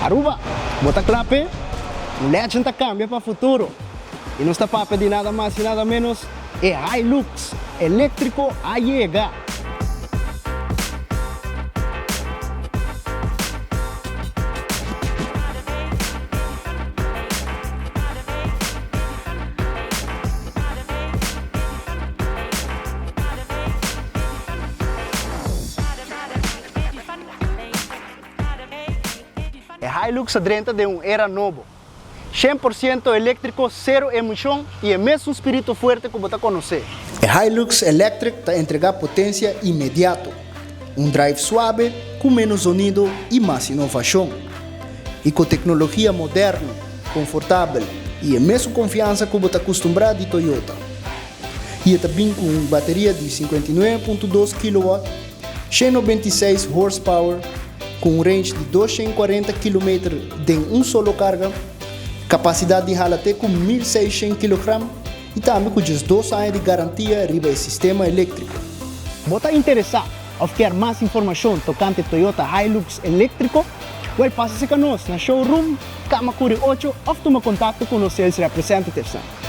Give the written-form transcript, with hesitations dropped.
Aruba, bo ta kla p'e? Un legend ta kambia pa futuro y nos ta papia di nada mas y nada menos e Hilux eléctrico a yega! E Hilux a drenta den un era nobo, 100% eléktriko, sero emishon i e mesun spiritu fuerte ku bo ta konosé. E Hilux Electric ta entregá potensia inmediato, un drive suabe ku ménos zonido i mas inovashon. I ku teknologia moderno, konfortabel i e mesun konfiansa ku bo ta kustumbrá di Toyota. I e ta bin ku un bateria di 59.2 kilowatt, 196 horsepower, ku un range di 240 kilometer den un solo karga, kapasidat di hala te ku 1600 kilogram i tambe ku 12 aña di garantia riba e sistema eléktriko. Bo ta interesá òf kier mas informashon tokante Toyota Hilux eléktriko? Wèl pasa serka nos na showroom, Kamakuri 8 òf tuma kontakto ku nos sales representativesnan.